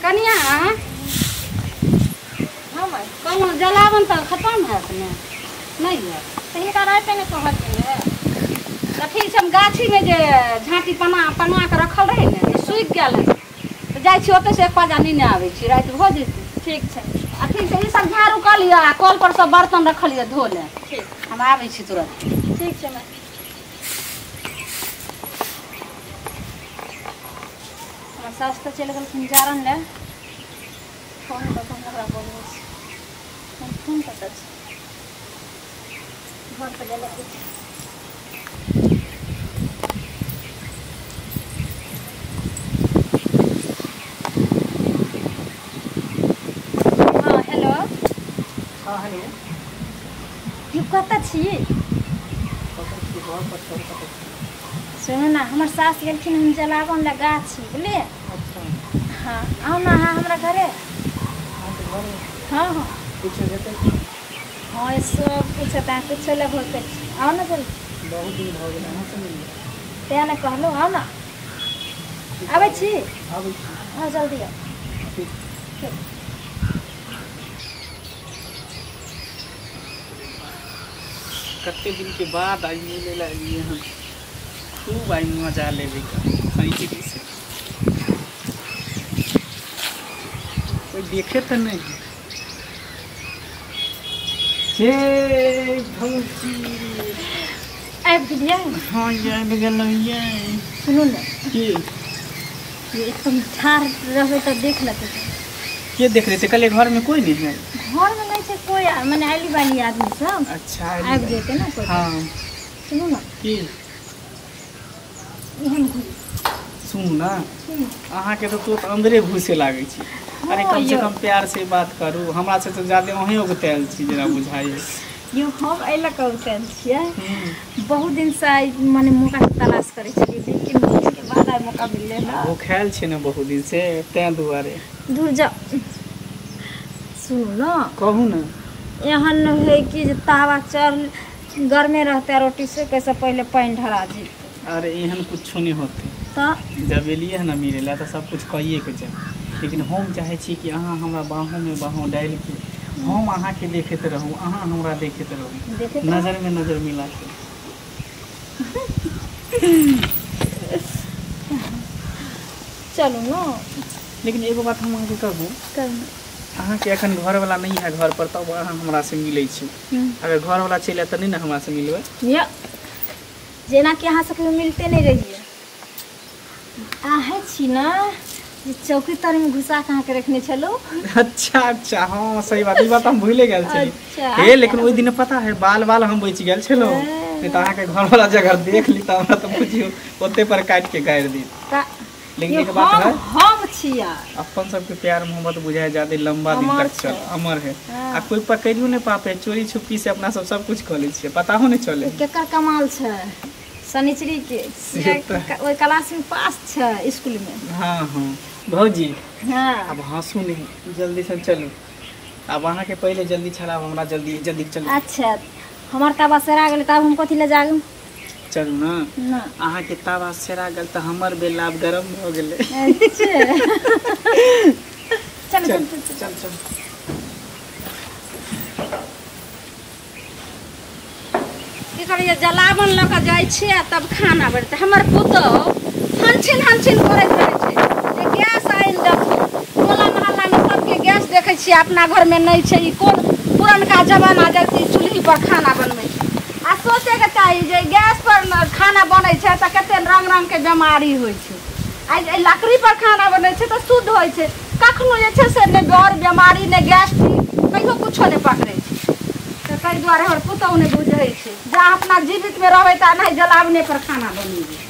कनिया हाँ माय कहलहुँ जलावन तऽ खतम हैत ने? नहि हैत तऽ हिनका रातिमे ने कहलियै रहए। तऽ ठीक छै, हम गाछीमे जे झाँटी पना पना कऽ रखल रहै ने तऽ सूखि गेल है, तऽ जाइ छी ओतऽसँ एक पाजा नेने आबै छी, राति भऽ जेतै। ठीक छै। आ ठीक छै, ई सब झाड़ू कऽ लिअ आ कल पर सब बर्तन रखल यऽ धो लेब। ठीक। हम आबै छी तुरंत। ठीक छै माय। हमर सासु तऽ चलि गेलखिन जारन लए। फोन कऽ कऽ हम ओकरा बोलबै छी। हम फोन कतऽ छै? घर पर गेलै। हाँ हेलो। हाँ हेलो। यौ कतऽ छी? कतऽ छी? घर पर छी, कतऽ छी? सुनू ने, हमर सास गेलखिन हन जलावन लए गाछी, बुझलियै? अच्छा। हाँ आउ ने अहाँ हमरा घरे। अहाँके घरमे? हाँ हाँ। किछु हेतै की? हाँ सब कुछ हेतै, अहाँ कुछो लए भोकै छी, आउ ने जल्दी। बहुत दिन भऽ गेल अहाँसँ मिलले। तेँ ने कहलहुँ, आउ ने। आबै छी? आबै छी। हाँ जल्दी आउ। ठीक। ठीक। कते दिन के बाद आइ मिले ला एलियै हन, खूब आइ मजा लेबै सही से। कोई देखे तऽ नहीं। हे भौजी आबि गेलियै? हाँ आबि गेलियै। सुनू ने। की? एकदम ठाढ़ रहबै तऽ देख लेतै। के देख लेतै? कहलियै घरमे कोई नहीं है। घरमे नहि छै कोइ, मने आइली बाली आदमी सब। अच्छा आबि जेतै ने कोइ। हाँ। सुनू ने। की? एहन सुनू ने, अहाँके तऽ तुरंत अंदरे घुसे लागै छी। अरे कम से कम प्यार से बात करू, हमरा से तऽ ज्यादे अहीं उगतायल छी जेना बुझाइ। यौ हम एहि लऽ कऽ उगतायल छियै, बहुत दिनसँ आइ मने मौकाके तलाश करै छलियै, लेकिन के बाद आइ मौका मिललै ने। भूखायल छै ने बहुत दिन से, तें दुआरे। दूर जाउ। सुनू ने। कहू ने। एहन है कि जे तावा चढ़ गरमे रहतै, रोटी सेकै से पहिले पानि ढरा जेतै। अरे एहन कुछो नहीं होते। तऽ जब एलियै हन मिले ला तऽ सब कुछ कहिए के जाए, लेकिन हम चाहै छी कि अहाँ हमरा बाहों में बाहों डालि के हम अहाँके देखैत रहू, अहाँ हमरा देखैत रहू, देखैत नजर में नजर मिला के। चलू ने। लेकिन एगो बात हम अहाँके कहू? कहू। अहाँके एखन घरवला नहीं है घर पर, तब अहाँ हमरा से मिलै छी। अगर घरवला चलि आयत तऽ नहीं ने हमरा से मिलबै? या जेनाकि अहाँ सबके मिलते नहि रहियै। अहें छी ने जे चौकी तरमे घुसा कऽ अहाँके रखने छलहुँ। अच्छा अच्छा, हाँ सही बात, ई बात हम भूले गेल छली। अच्छा। हे लेकिन ओहि दिन पता है बाल बाल हम बचि गेल छलहुँ, नहीं तऽ अहाँके घरवला जगह देख ली तऽ हमरा तऽ बुझियौ ओते पर काटि के गाड़ि दी। लेकिन एक बात है, हम छी यार। अपन सबके प्यार मोहब्बत बुझाए ज्यादा लंबा दिन अमर तक चल छै। अमर है। हाँ। आ कोई पकड़ियो नहीं पापे, चोरी छुपकी से अपना सब सब कुछ कऽ लै छियै, पता हो नहीं चले। केकर कमाल छै? शनिचरी के। से तऽ। ओहि क्लास में पास छै स्कूल में। हाँ हाँ भौजी। हाँ। अब हंसू नहीं, जल्दी से चलू। अब अहाँके पहिले जल्दी छलाब, हमरा जल्दी जल्दी चलू। अच्छा, हमर ताबा सेरा गेलै, तब हम कथी लए जागू? चलू ना। ना। अहाँके तावा सेरा गेल तऽ हमर बेला आब गरम भऽ गेलै। अच्छा चल। चल। चल चल। चल चल। की करैया, जलावन लऽ कऽ जाइ छियै आ तब खाना बनतै। हमर पुतहु हनछिन हनछिन करैत रहै छै जे गैस आनि देथुन। टोला मोहल्लामे सबके गैस देखै छियै, अपना घरमे नहि छै। ई कोन पुरनका जमाना जे चूल्ही पर खाना बनबै छै? आ सोचैके चाही जे गैस पर खाना बनै छै तऽ कते रंग रंगके बेमारी होइ छै, आ एहि लकड़ी पर खाना बनै छै तऽ शुद्ध होइ छै। कखनो जे छै से नहि बर बेमारी, नहि गैस्ट्रिक, कहियो कुछो नहि पकड़ै छै। तऽ ताहि दुआरे हमर पुतहु नहि बुझै छै। जा अपना जीवितमे रहबै तऽ नहि जलावने पर खाना बनेबै।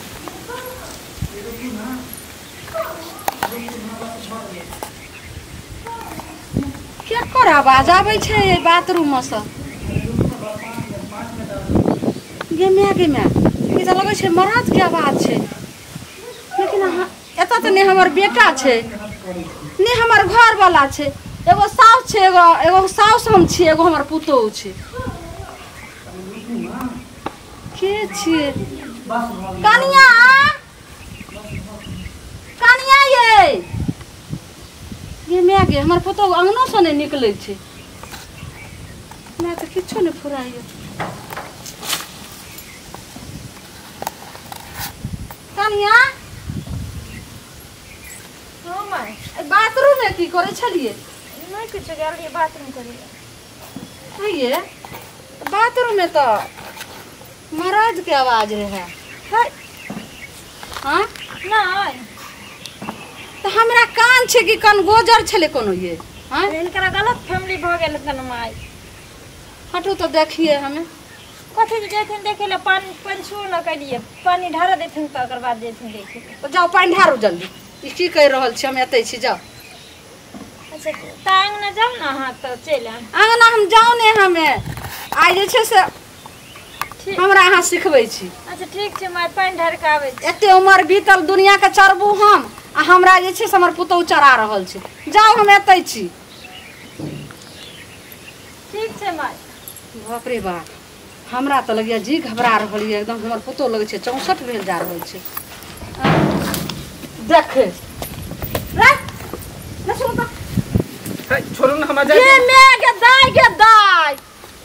केकर आवाज आबै छै एहि बाथरूमसँ? गे माय, गे माय, ई तऽ लगै छै मरदके आवाज छै। लेकिन अहाँ एतऽ तऽ नहि हमर बेटा छै, नहि हमर घरवाला छै। एगो साउस छै, एगो एगो साउस हम छियै, एगो हमर पुतोहु छै। के छियै? कनिया, कनिया, ये ये my गे हमर पुतोहु अंगनो से नहि निकलै छै। हमरा तऽ किछो नहि फुराइए। कनिया हाँ माय, बाथरूम में की करै छलियै? नहि किछो, गेल रहियै बाथरूम करै। कहिए बाथरूम में तऽ मरद के आवाज रहे। है हाँ नहि तऽ हमरा कान छै कि कान गोजर छलै कोनो ये? हाँ हिनकरा गलत फैमिली भऽ गेल तन माय। हटू तऽ देखिए हमे। कथी जे जेथिन देखे ले, पानि छू न कलियै, पानि ढारा देथिन तकर बाद जेथिन देखे। तऽ जाउ पानि ढारू जल्दी। ई की कहि रहल छी, हम एतै छी, जाउ। अच्छा तऽ अङ्गना जाउ ने अहाँ, तऽ चलि आयब। अङ्गना हम जाउ ने, हमे आइ जे छै से हमरा अहाँ सिखबै छी। अच्छा ठीक छै माय, पानि ढारि कऽ आबै छी। एते उमर बीतल दुनियाके चरबू हम, आ हमरा जे छै से हमर पुतोहु चरा रहल छै। जाउ हम एतै छी। ठीक छै माय। बाप रे बाप, हमरा तऽ लगैया जी घबरा रहल यऽ एकदम। हमर पुतोहु लगै छै 64 भेल जा रहल छै। देख रे नहि सुनू तऽ। छोड़ू ने हमरा। ये my गे दाय गे दाय,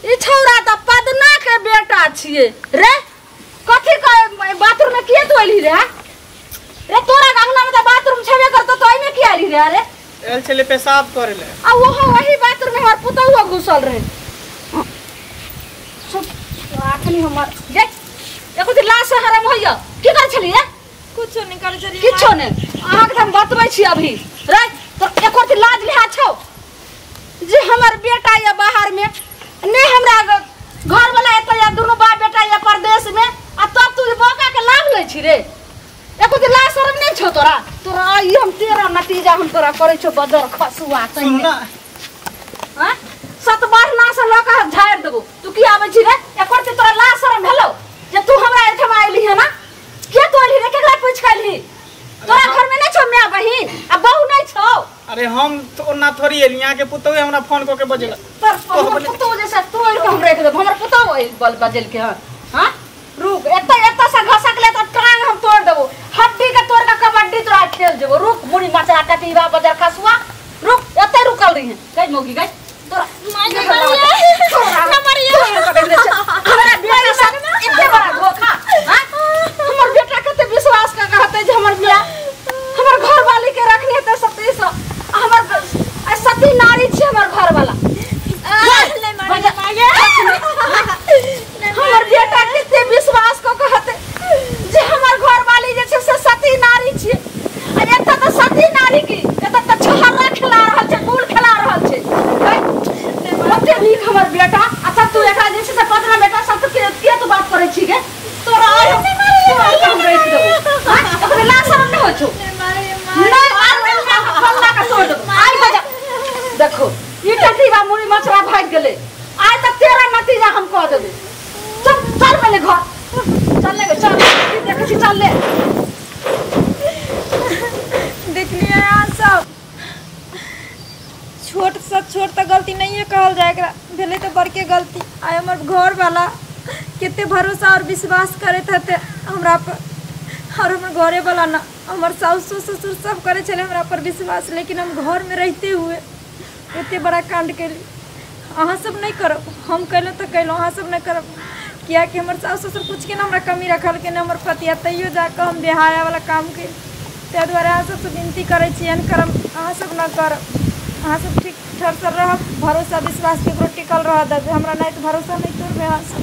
ई छौड़ा तऽ पदना के बेटा छियै रे। कथी के बाथरूम में किए तू एलही रे? रे तोरा अंगना में तऽ बाथरूम छेबे करतो, तो एहिमे किए एलही रे? अरे एल छलै पेशाब करे ले। आ ओहो वही बाथरूम में हमर पुतोहुओ घुसल रहे। अखनी हमर गे एको दिन लाश हराम होइया। की करै छलियै? कुछो नहि करै छलियै। किछो नहि? अहाँके हम बतबै छी अभी रे, तो एको दिन लाज लिहाज छौ जे हमर बेटा या बाहर में नहि, हमरा घर वाला एतऽ या दुनू बाप बेटा या परदेश में, आ तब तू मौका के लाभ लै छी रे। एको दिन लाज शरम नहि छौ तोरा? तोरा ई हम तेरा नतीजा हम तोरा करै छौ बदर खसुआ। सुनू ना, हाँ सतबरना से लऽ कऽ झाड़ि देबो। तू की आबै छी रे? एकर ते तोरा लाज शरम भेलौ जे तू हमरा एहिठाम अयली है ना? के तू अयली रे? केकरा पूछि के अयली? तोरा घर में नहि छौ my बहिन आ बहू नहि छौ? अरे हम तो ओना थोड़ी एली, यहाँ के पुतोहु हमरा फोन कऽ के बजेलक। पर हमर पुतोहु जैसे तोड़ि कऽ हम राखि देबो। हमर पुतोहु बजेलकै हँ। हाँ रुक, एतऽ एतऽ से घसकले तऽ टांग हम तोड़ि देबो, हड्डी के तोड़ि कऽ कबड्डी तोरा खेल जेबो। रुक मुड़ी मचरा टटीबा बजर खसुआ, रुक एतऽ रुकल रही गई मौगी गई। तोरा हमरा बेटा साथ एते बड़ा धोखा। हमर बेटा कते विश्वास कऽ कहतै जे हमर बियाह हमर घरवाली के रखने हेतै सती से, हमर सती नारी छी हमर घरवाला। हमर बेटा कते विश्वास कऽ कहतै जे हमर घरवाली जे छै से सती नारी छी। आ एतऽ तऽ सती नारी की, एतऽ तऽ छहर्रा खेला रहल छै, गुल खेला रहल छै। ओते नीक हमर बेटा। अच्छा तू एकरा जे छै से पतना बेटा सब तो के तू बात करै छी गे? तोरा हम राखि देबो। ओकरा लाज शरम नहि होइ छौ? नहि फल्ला के तोड़ देबो। आइ बजा देखो ई टटीबा मुड़ी मछरा भागि गेलै। आइ तऽ तेरा नतीजा हम कऽ देबै। चल चल पहिले घर चल ले, चल की देखै छी, चल ले। देखलियै अहाँ सब, छोट से छोट तऽ गलती नहिए कहल जाय एकरा, भेलै तऽ बड़के गलती। आइ हमर घरवाला कते भरोसा और विश्वास करैत हेतै हमरा पर, और हमर घरेवाला ना, हमर सासु ससुर सब करै छलै हमरा पर विश्वास, लेकिन हम घरमे रहिते हुए एते बड़ा कांड केली। अहाँ सब नहि करब, हम केलहुँ तऽ केलहुँ, अहाँ सब नहि करब, कियाकि हमर सासु ससुर कुछके ने हमरा कमी रखलकै ने हमर पति, आ तैयो जाकऽ हम बेहायावला काम केली। ताहि दुआरे अहाँ सबसँ विनती करै छी, एहन करम अहाँ सब नहि करब। अहाँ सब ठीक ठरसर रहब, भरोसा विश्वास केकरो टिकल रह देबै, हमरा नहि तऽ भरोसा नहि तोड़बै अहाँ सब।